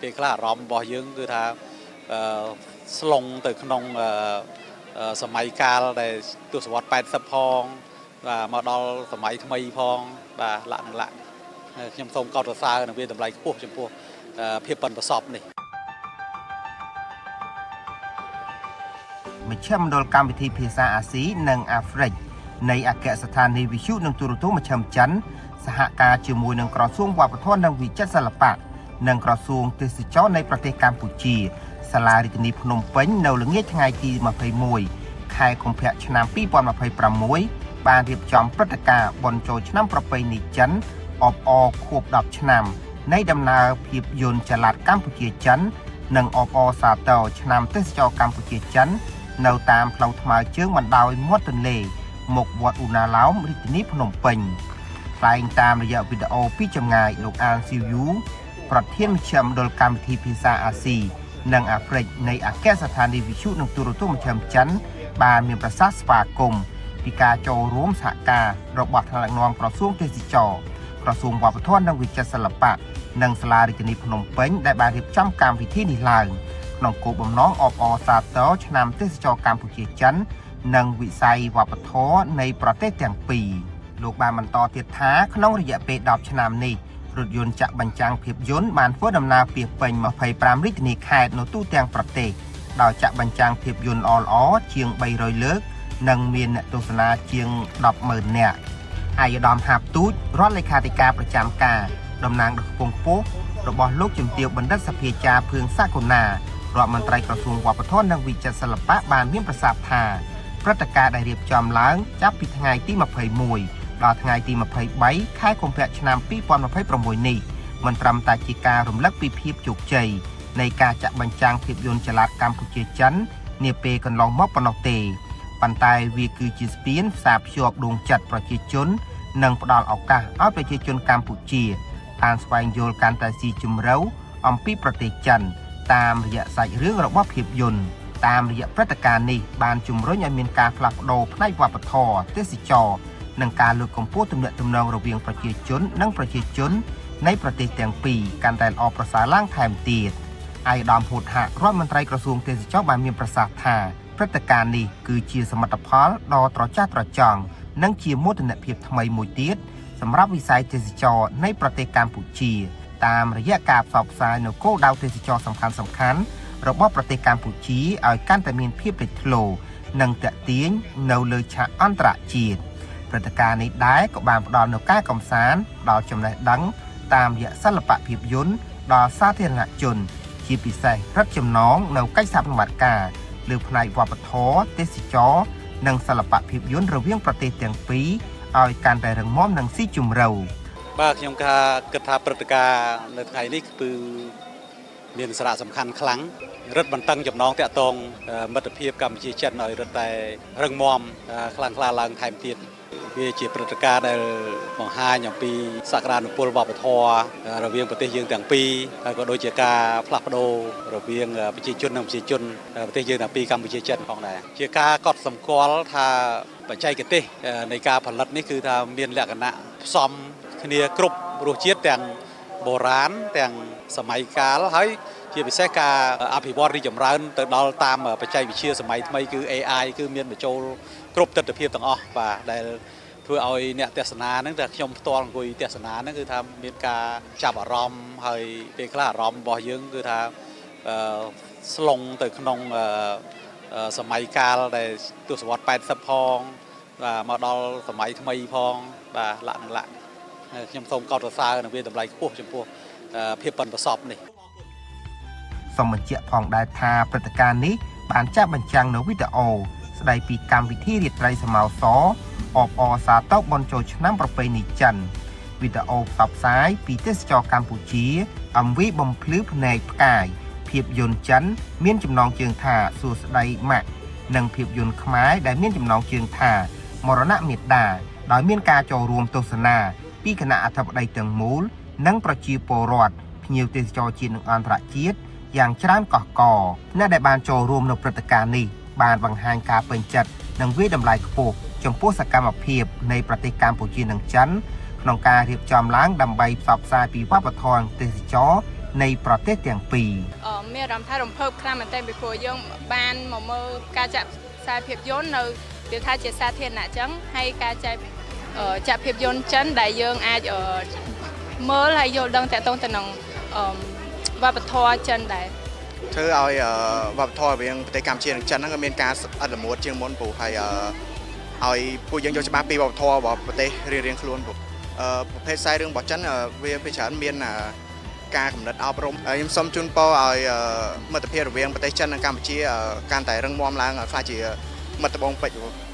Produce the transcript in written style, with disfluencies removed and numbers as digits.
ពេលខ្លះអារម្មណ៍របស់យើងគឺថាអឺស្លងទៅក្នុងសម័យកាលដែលទសវត្ស80ផងបាទមកដល់សម័យថ្មីផងបាទលក្ខណៈលក្ខខ្ញុំសូមកោតសរសើរនិងវាតម្លៃខ្ពស់ចំពោះភាពប៉ិនប្រសប់នេះ មជ្ឈមណ្ឌលកម្មវិធីភាសាអាស៊ីនិងអាហ្វ្រិកនៃអគ្គស្ថានីយ៍វិទ្យុនិងទូរទស្សន៍មជ្ឈិមចិនសហការជាមួយនឹងក្រសួងវប្បធម៌និងវិចិត្រសិល្បៈនិងក្រសួងទេសចរណ៍នៃប្រទេសកម្ពុជាសាលារាជធានីភ្នំពេញនៅល្ងាចថ្ងៃទី21ខែកុម្ភៈឆ្នាំ2026បានរៀបចំព្រឹត្តិការណ៍បុណ្យចូលឆ្នាំប្រពៃណីចិនអបអរខួប10ឆ្នាំនៃដំណើរភាពយន្តចល័តកម្ពុជាចិននិងអបអរសាទរឆ្នាំទេសចរណ៍កម្ពុជាចិននៅតាមផ្លូវថ្មើរជើងបណ្ដោយមាត់ទន្លេមុខវត្តឧណ្ណាលោមរាជធានីភ្នំពេញថ្លែងតាមរយៈវីដេអូពីចម្ងាយលោកអានស៊ីវយូប្រធានមជ្ឈមណ្ឌលកម្មវិធីភាសាអាស៊ីនិងអាហ្វ្រិកនៃអគ្គស្ថានីយ៍វិទ្យុនិងទូរទស្សន៍មជ្ឈិមចិនបានមានប្រសាសន៍ស្វាគមន៍ពីការចូលរួមសហការរបស់ថ្នាក់ដឹកនាំក្រសួងទេសចរណ៍ក្រសួងវប្បធម៌និងវិចិត្រសិល្បៈនិងសាលារាជធានីភ្នំពេញដែលបានរៀបចំកម្មវិធីនេះឡើងក្នុងគោលបំណងអបអរសាទរឆ្នាំទេសចរណ៍កម្ពុជាចិននិងវិស័យវប្បធម៌នៃប្រទេសទាំងពីរលោកបានបន្តទៀតថាក្នុងរយៈពេល10ឆ្នាំនេះរថយន្តចាក់បញ្ចាំងភាពយន្តបានធ្វើដំណើរពាសពេញ25រាជធានីខេត្តនៅទូទាំងប្រទេសដោយចាក់បញ្ចាំងភាពយន្តល្អៗជាង300លើកនិងមានអ្នកទស្សនាជាង100000នាក់ឯកឧត្តមហាបទូចរដ្ឋលេខាធិការប្រចាំការតំណាងដ៏ខ្ពង់ខ្ពស់របស់លោកជំទាវបណ្ឌិតសភាចារភឿងសកុណារដ្ឋមន្ត្រីក្រសួងវប្បធម៌និងវិចិត្រសិល្បៈបានមានប្រសាសន៍ថាព្រឹត្តិការណ៍ដែលរៀបចំឡើងចាប់ពីថ្ងៃទី21ដល់ថ្ងៃទី23ខែកុម្ភៈឆ្នាំ2026នេះមិនត្រឹមតែជាការរំលឹកពីភាពជោគជ័យនៃការចាក់បញ្ចាំងភាពយន្តចល័តកម្ពុជាចិននាពេលកន្លងមកប៉ុណ្ណោះទេប៉ុន្តែវាគឺជាស្ពានផ្សារភ្ជាប់ដួងចិត្តប្រជាជននិងផ្ដល់ឱកាសឲ្យប្រជាជនកម្ពុជាបានស្វែងយល់កាន់តែស៊ីជម្រៅអំពីប្រទេសចិនតាមរយៈសាច់រឿងរបស់ភាពយន្តតាមរយៈព្រឹត្តិការណ៍នេះបានជំរុញឲ្យមានការផ្លាស់ប្ដូរផ្នែកវប្បធម៌ទេសចរណ៍និងការលើកកម្ពស់ទំនាក់ទំនងរវាងប្រជាជននិងប្រជាជននៃប្រទេសទាំងពីរកាន់តែល្អប្រសើរឡើងថែមទៀតឯកឧត្តមហួតហាក់រដ្ឋមន្ត្រីក្រសួងទេសចរណ៍បានមានប្រសាសន៍ថាព្រឹត្តិការណ៍នេះគឺជាសមិទ្ធផលដ៏ត្រចះត្រចង់និងជាមោទនភាពថ្មីមួយទៀតសម្រាប់វិស័យទេសចរណ៍នៃប្រទេសកម្ពុជាតាមរយៈការផ្សព្វផ្សាយនៅគោលដៅទេសចរណ៍សំខាន់ៗរបស់ប្រទេសកម្ពុជាឲ្យកាន់តែមានភាពលេចធ្លោនិងទាក់ទាញនៅលើឆាកអន្តរជាតិព្រឹត្តិការណ៍នេះដែរក៏បានផ្ដល់នូវការកម្សាន្តដល់ចំណេះដឹងតាមរយៈសិល្បៈភាពយន្តដល់សាធារណជន ជាពិសេសរឹតចំណងនៅកិច្ចសហប្រតិបត្តិការលើផ្នែកវប្បធម៌ទេសចរណ៍និងសិល្បៈភាពយន្តរវាងប្រទេសទាំងពីរឲ្យកាន់តែរឹងមាំនិងស៊ីជម្រៅ បាទខ្ញុំថាគិតថាព្រឹត្តិការណ៍នៅថ្ងៃនេះគឺមានសារៈសំខាន់ខ្លាំងរឹតបន្តឹងចំណងតាក់ទងមិត្តភាពកម្ពុជាចិនឲ្យរឹតតែរឹងមាំខ្លាំងក្លាឡើងថែមទៀតវាជាព្រឹត្តិការណ៍ដែលបង្ហាញអំពីសក្តានុពលវប្បធម៌រវាងប្រទេសយើងទាំងពីរហើយក៏ដូចជាការផ្លាស់ប្ដូររវាងប្រជាជននិងប្រជាជនប្រទេសយើងទាំងពីរកម្ពុជាចិនផងដែរជាការកត់សម្គាល់ថាបច្ចេកទេសនៃការផលិតនេះគឺថាមានលក្ខណៈផ្សំគ្នាគ្រប់រសជាតិទាំងបុរាណទាំងសម័យកាលហើយជាពិសេសការអភិវឌ្ឍរីកចម្រើនទៅដល់តាមបច្ចេកវិទ្យាសម័យថ្មីគឺ AI គឺមានបញ្ចូលគ្រប់ទិដ្ឋភាពទាំងអស់បាទដែលធ្វើឲ្យអ្នកទស្សនាហ្នឹងតែខ្ញុំផ្ទាល់អង្គុយទស្សនាហ្នឹងគឺថាមានការចាប់អារម្មណ៍ហើយពេលខ្លះអារម្មណ៍របស់យើងគឺថាស្លងទៅក្នុងសម័យកាលដែលទសវត្ស80ផងបាទមកដល់សម័យថ្មីផងបាទលក្ខណៈលក្ខខ្ញុំសូមកោតសរសើរនិងវាតម្លៃខ្ពស់ចំពោះភាពប៉ិនប្រសប់នេះ សូមបញ្ជាក់ផងដែរថាព្រឹត្តិការណ៍នេះបានចាក់បញ្ចាំងនៅវីដេអូស្ដីពីកម្មវិធីរាត្រីសមោសរអបអរសាទរបុណ្យចូលឆ្នាំប្រពៃណីចិនវីដេអូផ្សព្វផ្សាយពីទេសចរកម្ពុជា MV បំភ្លឺភ្នែកផ្កាយភាពយន្តចិនមានចំណងជើងថាសួស្តីម៉ាក់និងភាពយន្តខ្មែរដែលមានចំណងជើងថាមរណៈមេដាដោយមានការចូលរួមទស្សនាពីគណៈអធិបតីទាំងមូលនិងប្រជាពលរដ្ឋភ្ញៀវទេសចរជាតិនិងអន្តរជាតិយ៉ាងច្រើនកុះករអ្នកដែលបានចូលរួមនៅព្រឹត្តិការណ៍នេះបានបង្ហាញការពេញចិត្តនិងវាយតម្លៃខ្ពស់ចំពោះសកម្មភាពនៃប្រទេសកម្ពុជានិងចិនក្នុងការរៀបចំឡើងដើម្បីផ្សព្វផ្សាយពីវប្បធម៌ទេសចរ នៃប្រទេសទាំងពីរ មានអារម្មណ៍ថារំភើបខ្លាំងមែនទែនពីព្រោះយើងបានមកមើលការចាក់ផ្សាយភាពយន្តនៅវាថាជាសាធារណៈអញ្ចឹងហើយការចែកចាក់ភាពយន្តចិនដែលយើងអាចមើលហើយយល់ដឹងតាក់ទងទៅនឹងវប្បធម៌ចិនដែរ ធ្វើឲ្យវប្បធម៌រវាងប្រទេសកម្ពុជានិងចិនហ្នឹងក៏មានការអត់ល្មួតជាងមុនព្រោះហើយឲ្យពួកយើងយល់ច្បាស់ពីវប្បធម៌របស់ប្រទេសរៀងៗខ្លួនព្រោះប្រភេទខ្សែរឿងរបស់ចិនវាភាគច្រើនមានការកំណត់អប់រំខ្ញុំសូមជូនពរឲ្យមិត្តភាពរវាងប្រទេសចិននិងកម្ពុជាកាន់តែរឹងមាំឡើងក្លាយជាមិត្តបងពេជ្រ។